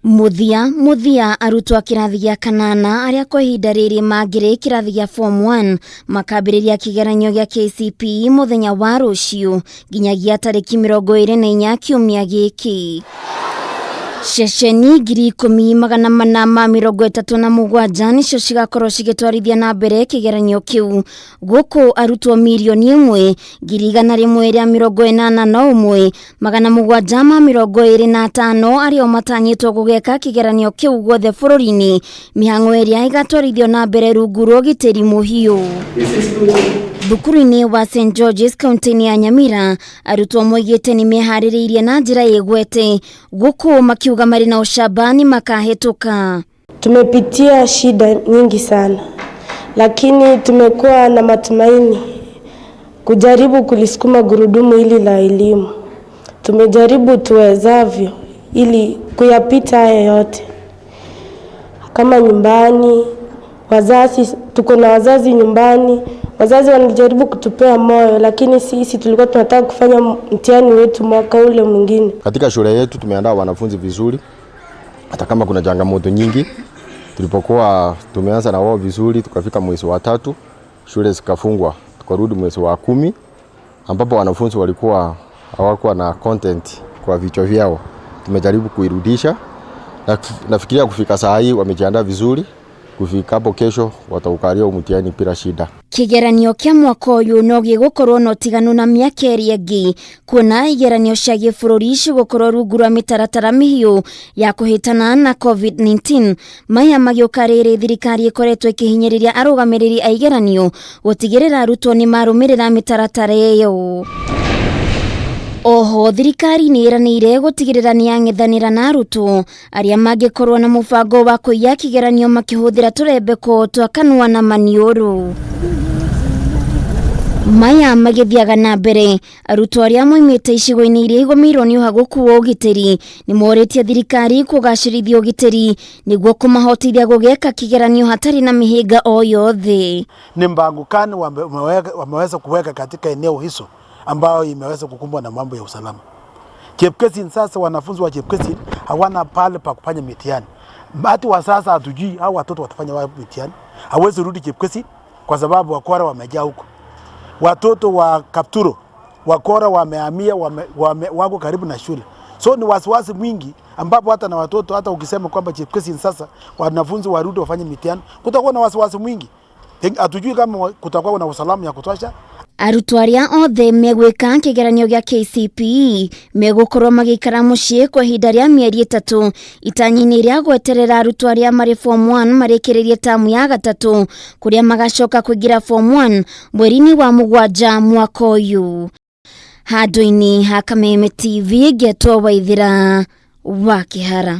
Mũthia mũthia arutwo a kĩrathi gĩa kanana arĩa kwa ihinda rĩrĩ mangĩrĩ kĩrathi gĩa form 1 makambĩrĩria kĩgeranio gĩa KCPE mũthenya wa rũciũ nginyagia tarĩki 24 kiumia gĩkĩ. Ceceni 10,437 nĩcio cigakorwo cigĩtwarithia na mbere kĩgeranio kĩu gũkũ arutwo 1,181,725 arĩa matanyĩtwo gũgeka kĩgeranio kĩu guothe bũrũri-inĩ, mĩhang'o ĩrĩa ĩgatwarithio na mbere rungu rwa ũgitĩri mũhiũ. Thukuru-inĩ wa St George's kaunti-inĩ ya Nyamira, arutwo moigĩte nĩ meharĩrĩirie na njĩra ĩgwete, gũkũ makiuga marĩ na ũcamba nĩ makahĩtũka. Tumepitia shida nyingi sana, lakini tumekuwa na matumaini kujaribu kulisukuma gurudumu hili la elimu. Tumejaribu tuwezavyo ili kuyapita haya yote. Kama nyumbani, wazazi, tuko na wazazi nyumbani, wazazi wanajaribu kutupea moyo, lakini sisi tulikuwa tunataka kufanya mtihani wetu mwaka ule mwingine. Katika shule yetu tumeandaa wanafunzi vizuri, hata kama kuna changamoto nyingi. Tulipokuwa tumeanza na wao vizuri, tukafika mwezi wa 3, shule zikafungwa, tukarudi mwezi wa 10 ambapo wanafunzi walikuwa hawakuwa na content kwa vichwa vyao. Tumejaribu kuirudisha na nafikiria kufika saa hii wamejiandaa vizuri. Kufika hapo kesho wataukalia mtihani bila shida. Kĩgeranio kĩa mwaka ũyũ no gĩgũkorwo na ũtiganu na mĩaka ĩrĩa ĩngĩ, kuona igeranio cia gĩbũrũri cigũkorwo rungu rwa mĩtaratara mĩhiũ ya kũhĩtana na COVID-19. Maya magĩũka rĩrĩ thirikari ĩkoretwo ĩkĩhinyĩrĩria arũgamĩrĩri a igeranio gũtigĩrĩra arutwo nĩ marũmĩrĩra mĩtaratara ĩyo. Oho thirikari nĩ ĩranĩire gũtigĩrĩra nĩ yang'ethanĩra na arutwo arĩa mangĩkorwo na mũbango wa kũiya kĩgeranio makĩhũthĩra tũrembeko twa kanua na maniũrũ. Maya magĩthiaga na mbere, arutwo arĩa moimĩte icigo-inĩ iria igũmĩirwo nĩ ũhagũku wa ũgitĩri nĩ morĩtie thirikari kũgacĩrithia ũgitĩri nĩguo kũmahotithia gũgeka kĩgeranio hatarĩ na mĩhĩnga o yothe. Ni mpango gani wameweza kuweka katika eneo hizo ambayo imeweza kukumbwa na mambo ya usalama? Chepkesin sasa, wanafunzi wa Chepkesin hawana pale pa kufanya mitihani. Hata wa sasa hatujui hao watoto watafanya wapi mitihani. Hawezi rudi Chepkesin kwa sababu wakora wamejaa huko. Watoto wa Kapturo wakora wamehamia, wako karibu na shule. So ni wasiwasi mwingi ambapo hata na watoto, hata ukisema kwamba Chepkesin sasa wanafunzi warudi wafanye mitihani, kutakuwa na wasiwasi mwingi. Hatujui kama kutakuwa na usalama ya kutosha. Arutwo arĩa othe megwĩka kĩgeranio gĩa KCPE megũkorwo magĩikara mũciĩ kwa ihinda rĩa mĩeri 3 itanya-inĩ rĩa gweterera arutwo arĩa marĩ form 1 marĩkĩrĩrie tamu ya 3 kũrĩa magacoka kũingĩra form 1 mweri-inĩ wa 7 mwaka ũyũ. Handũ-inĩ ha Kameme TV ngetwo Waithĩra wa Kĩhara.